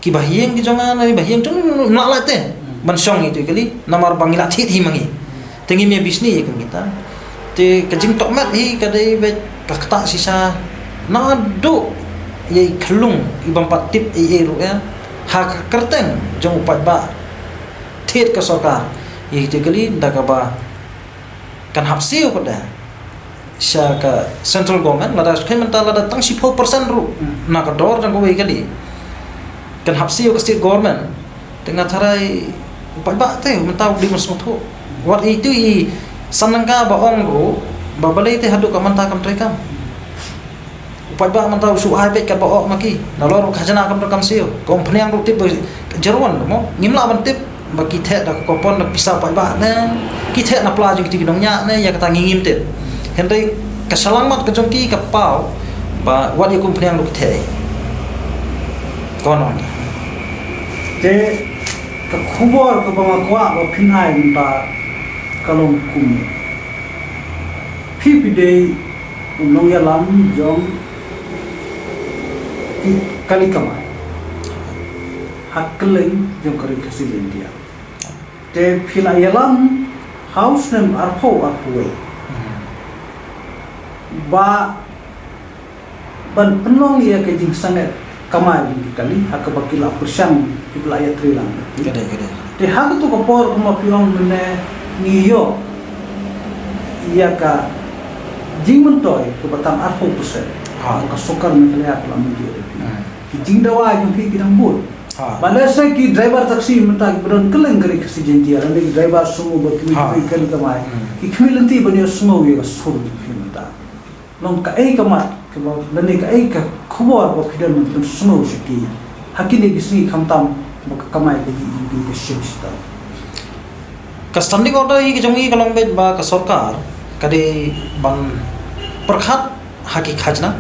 kiba ha ïing ki jong nga, kiba ha ïing jong nga, ym lah lait te ban shong ïa itu i kali namar ba ngi la thied hi ma ngi. Te ngim ïa bishni ïa kum kita. Te ka jingtohmet hi ka dei beit ka ktah shisha naduh ïa i khyllung i bym pat tip ei ei ruh ïa ha ka kyrteng jong u paidbah thied ka sorkar ïa itu i kali da kaba kan hap siew pat de sha ka central government, lada khie mynta lada tang shiphew percent ruh, hmm, na ka dor jong kawei kali kan hap siew ka state government. Te nga tharai u paidbah te mynta u dei ban sngewthuh. Wat itu i san tyngka ba ong ruh ba balei te haduh ka mynta kam treikam. U paidbah mynta u shu ai beit kaba ong ma ki. Nalor ka khajna kam treikam siew. Ka umphniang ruh tip ba jeroen mo. Ngim lah ban tip ba ki theh da ka coupon da pisa paidbah ne ki theh na pla jong kito ki nongñiah ne, ïa kata ngi ngim tip. Hynrei ka shyllangmat ka jong ki ka paw Ba wat ïa kum pynïang ruh ki theh. Ko nong. Te ka khubor kaba nga kwah ba phin ai mynta ka long kum, phi phi dei u nongïalam jong ki kali kamai ha kylleng jong ka ri Khasi Jaiñtia. Te phi la ïalam ha u snem arphew arphew wei. Ba ban pynlong ïa ka jingsangeh kamai jong ki kali ha kaba ki la pyrshang, ki la ïatrei lang. Ka dei, ka dei. Te ha kato ka por kumba phi ong mynne ngi ïoh ïa ka jingmyntoi kaba tang arphew percent. Ha. Ka sorkar Meghalaya ka la mynjur. Hmm. Ki jingdawa jong phi ki dang bun. Ha. Ba lehse ki driver taxi mynta kiba don kylleng ka ri Khasi Jaiñtia, lane ki driver sumo ba ki, ha, ki kali kamai. Hmm. Ki khmih lynti ban ïohsngew ïa ka sur jong phi mynta. Long kaei ka mat kaba, lane kaei ka khubor ba phi don ban pynsngew sha ki ha kine ki sngi, khamtam ba ka kamai kajih jong ki ka shim shitom? Ka standing order hi ka jong ngi ka long beit ba ka sorkar ka dei ban pyrkhat ha ki khajna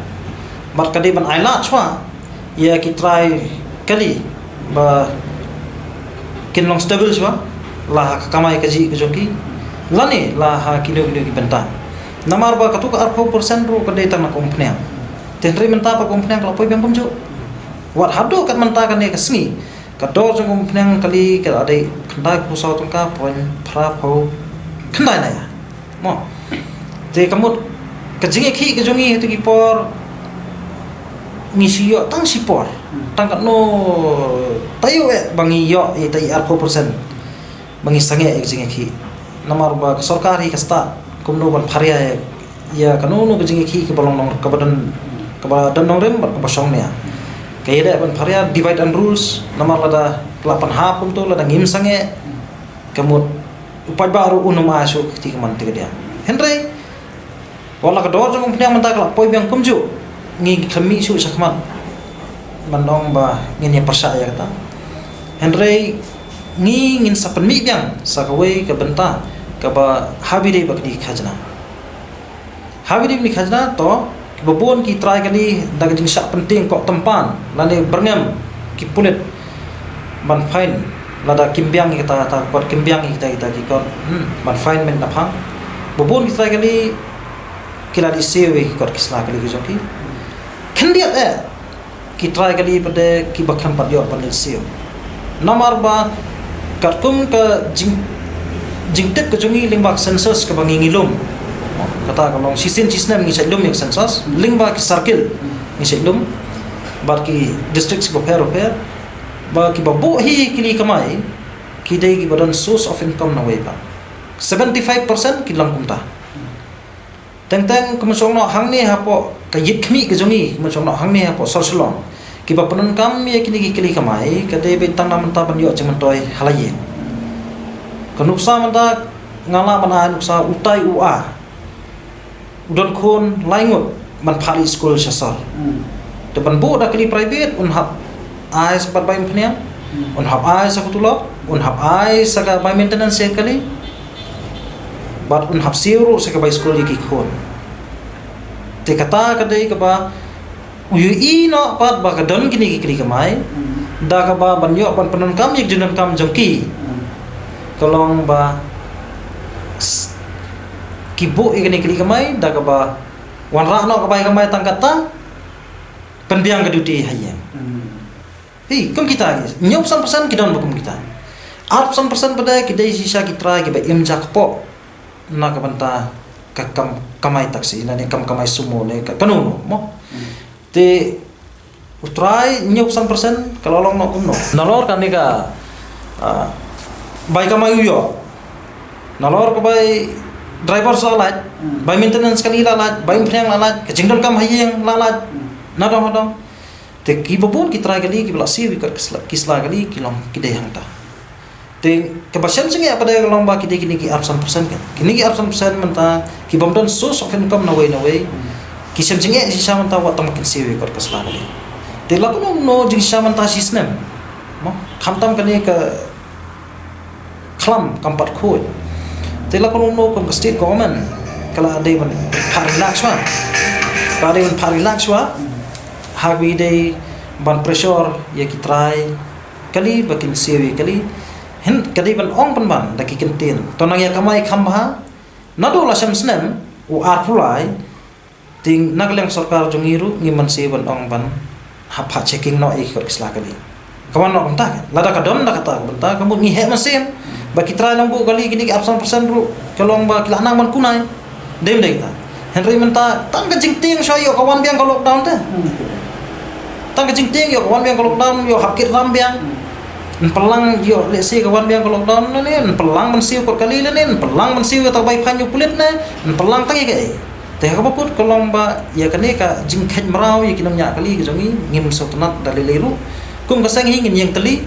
bad ka dei ban ailad shuwa ïa ki trai kali ba kin long stable shuwa la ha ka kamai kajih ka jong ki, lane la ha kino kino ki bynta. Namar ba kato ka arphew percent ruh ka dei tang na ka umphniang. Te hynrei mynta pat ka umphniang ka la poi biang kumjuh. Wat haduh kat mynta kane ka sngi, ka dor jong ka umphniang kali ka la dei khyndaiphew saw tyngka point phraphew khyndai na ïa. Mo. Te ka mut ka jingïakhih ka jong ngi ha kito ki por, ngi shu ïoh tang shipor. Hmm. Tang katno taïew eh ba ngi ïoh ïa ta i arphew percent ba ngi sangeh ïa ka jingïakhih. Namar ba ka sorkar hi ka stad kumno ban pharia ïa, ïa kano kano ka jingïakhih kaba long nong, kaba don, kaba don nongrim bad kaba shong nia. Ka ïaleh ban pharia, divide and rules, namar lada ka la pynhap kumto, lada ngim sangeh, ka mut u paidbah ruh un ym ai shuh ka kti kamai kti kadiang. Hynrei wat la ka dor jong ka umphniang mynta ka la poi biang kumjuh, ngi khlem mih shuh shakhmat ban ong ba ngin ïa pyrshah ïa kata. Hynrei ngi ngin sa pynmih biang sa kawei ka bynta kaba haba dei ba kane ka khajna. Haba dei ba kane ka khajna to kiba bun ki trai kali da ka jingshah pyntieng kok tympan lane byrngem ki pulit ban fine lada kim biang ïa kita, kita kot, kim biang ïa kita, kita ki kot, hmm, ban fine mynta phang. Ba bun ki trai kali ki la dei siew ïa ki kot ki sla kali ki jong ki. Khyndiat eh ki trai kali pat de kiba khlem pat ïoh ban leit siew. Namar ba katkum ka jing, jingtip ka jong ngi lyngba ka census kaba ngi ngi lum. Kata ka long shisien shisnem ngi shait lum ïa ka census lyngba ki circle, ngi shait lum bad ki district kiba pher bapher. Ba kiba buh hi kali kamai ki dei kiba don source of income na wei pat. Seventy five percent ki long kumta. Teng teng ka mynsong noh hangne hapoh ka ïit khmih ka jong ngi, ka mynsong noh hangne hapoh sor Shillong. Kiba pyndonkam ïa kine ki kali kamai ka dei beit tang na mynta ban ïoh jingmyntoi ha la ïing. Ka nuksa mynta nga lah ban ai nuksa utai u a u don khun lai ngut ban phah ïa skul sha sor. Hmm. Te ban buh da kali private un hap ai sa ka bai umphniang, hmm, un hap ai sa ka tulop, un hap ai sa ka bai maintenance ïa kali. Bad un hap siew ruh sa ka bai skul ïa ki khun. Te kata ka dei kaba u ïohi noh pat ba ka don kine ki kali kamai, hmm, da kaba ban ïoh ban pyndonkam ïa ka jingdonkam jong ki. Hmm. Ka long ba s-, ki buh ïa kine ki kali kamai da kaba wanrah noh ka bai kamai tang katta, pynbiang ka duty ha ïing. Hmm. Hi, kum kita ngi. Hynñiew phew san percent ki don ba kum kita. Arphew san percent pat de ki dei shisha ki trai kiba im jakpoh na ka bynta ka kam kamai taxi, lane kam kamai sumo ne ka kano kano mo. Hmm. Te u trai hynñiew phew san percent ka la long noh kumno. Nalor kane ka, ah, bai kamai u ïoh. Nalor ka bai driver sa la lait, hmm, bai maintenance kali la lait, bai umphniang la lait, ka jingdonkam ha ïing la lait. Hmm. Nadong nadong. Te kiba bun ki trai kali kiba la siew ïa ki kot ki sla, ki sla kali ki long ki dei hangta. Te kaba shem jingeh pat de ka long ba ki dei kine ki arphew san percent kan. Kine ki arphew san percent mynta ki bym don source of income na wei na wei. Ki shem jingeh shisha mynta wat tang ba kin siew ïa ki kot ki sla kali. Te la kumno kumno jingshisha mynta shisnem. Mo, khamtam kane ka khlam kam pat khuid. Te la kumno kumno kum ka state government ka la dei ban phah relax wan. Ka dei ban pha relax shuwa. Ha kaba dei ban pressure ïa ki trai kali ba kin siew ïa kali. Hynrei ka dei ban ong pynban da ki kyntien. To nang ïa kamai kham bha. Naduh la shem snem u arphew lai, te na ka liang sorkar jong ngi ruh ngim mynsiem ban ong ban hap pha checking noh ïa ki kot ki sla kali. Ka wan noh kumta, lada ka don da kata ka bynta, ka mut ngi heh mynsiem ba ki trai lang buh kali kine ki arphew san percent ruh ka long ba ki la nang ban kunai. Dei ym dei ta. Hynrei mynta tang ka jingtieng shuwa ïoh ka wan biang ka lockdown te. Tang ka jingtieng ïoh ka wan biang ka lockdown, ïoh hap kit ram biang. Yn pynlang ïoh, let's say, ka wan biang ka lockdown lane, yn pynlang ban siew kot kali lane, yn pynlang ban siew ïa ta bai phan ïa u pulit ne, yn pynlang tang ïa kaei. Te ha kaba kut ka long ba ïa kane ka jingkheiñ mraw ïa ki nongñiah kali ka jong ngi ngim sngewtynnat da lei lei ruh. Kum ka seng hi ngin ïeng kali,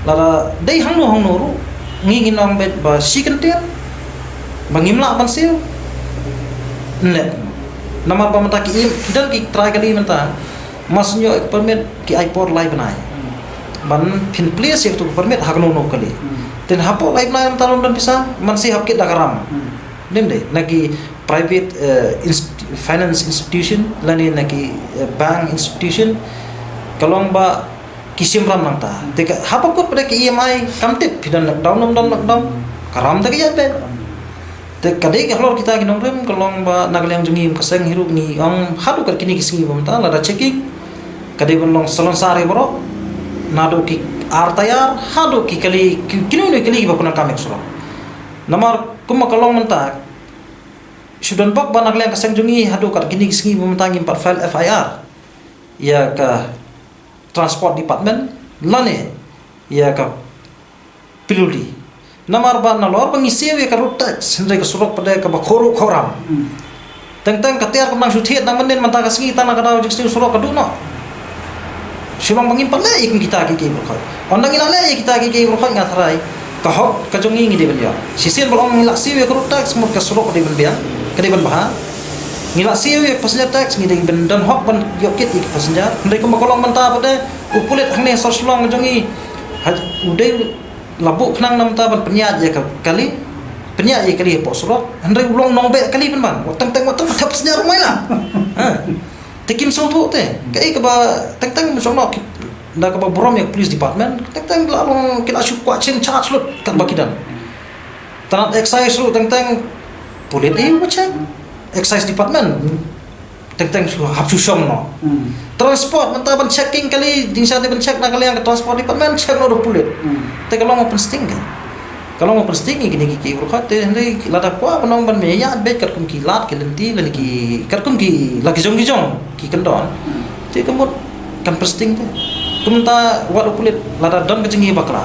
lada dei hangno hangno ruh ngi ngin ong beit ba shi kyntien ba ngim lah ban siew. Neh. Namar ba mynta ki im, ki don ki trai kali mynta. Mas nyo ek permit ki ai por lai bnai. Ban phin place ïa tu permit ha kano kano kali. Ten hapoh lai bnai mynta ym don pisa, man si hap kit da ka ram. Dei ym dei, na ki private, eh, inst-, finance institution, lane na ki, eh, bank institution, ka long ba ki shim ram nangta. Te ka, haba kut pat ki E M I, kam tip, phi don lockdown, ym don lockdown, ka ram te ka ïaid beit. Te ka dei ka halor kita ki nongrim, ka long ba na ka liang jong ngi ka seng hi ruh ngi ong haduh kat kine ki sngi ba mynta, lada checking, ka dei ban long salonsar ïa baroh, naduh ki ar tyre, haduh ki kali, ki, kino kino kali ba pyndonkam ïa ka surok. Namar kumba ka long mynta, shu don bok ba na ka liang ka seng jong ngi haduh kat kine ki sngi ba mynta ngim pat file F I R ïa ka Transport Department lane ïa ka P W D. Namar ba nalor ba ngi siew ïa ka road tax, hynrei ka surok pat ka ba khoro khoram. Teng teng ka tiar ka nang shu thied nang mynnin, mynta ka sngi tang na ka daw jingsniew surok ka duh noh. Shu long ba ngim pat leh ïa kita ki ki brkhot. Ynda ngi la leh ïa kita ki ki brkhot nga tharai ka hok ka jong ngi ngi dei ban ïoh. Shisien ba long ngi la siew ïa ka road tax, mut ka surok ka dei ban biang, ka dei ban bha. Ngi la siew ïa ka passenger tax, ngi dei ban don hok ban ïoh kit ïa ka passenger. Hynrei kumba ka long mynta pat u pulit hangne sor Shillong ka jong ngi, ha, u dei la buh khnang namar ban pynïaid ïa ka kali, pynïaid ïa ka kali hapoh surok, hynrei u long nongbeh kali pynban, wat teng teng wat teng wat teng passenger mai la. Ha. Te kim sngewthuh te, kaei kaba teng teng mynshong noh ki, da kaba burom ïa ka police department, teng teng la long ki la shu kwah shin charge lut katba ki don. Tang na excise ruh teng teng pulit i u check. Excise department. Teng teng shu hap shu shong noh. Transport, mynta ban checking kali, ding sha dei ban check na ka liang ka transport department, check noh da pulit. Te ka long ma pynsting ka. Ka long ma pynsting ïa kine ki ki brkhot te, hynrei lada kwah ban ong ban me ïa beit katkum ki lad ki lynti lane ki katkum ki la ki jong ki jong ki kyndon. Te ka mut kan pynsting te. Kumta wat u pulit lada don ka jingïabakla.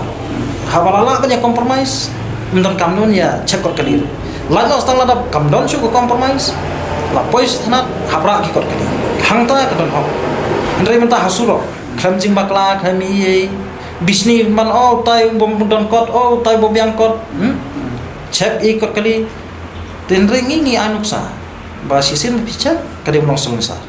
Haba la lah ban ïa compromise, ym don kam nun ïa check kot kali ruh. Lait noh tang lada kam don shuh ka compromise, la poi sha thanat, hap rah ki kot kali. Hangta ka don hok. Hynrei mynta ha surok, khlem jingbakla, khlem ïa, bishni man, oh, tai bym don kot, oh, tai bym biang kot. Hmm? Check ïa kot kali. Te hynrei ngi ngi ai nuksa ba shisien ba phi check, ka dei ban long salonsar.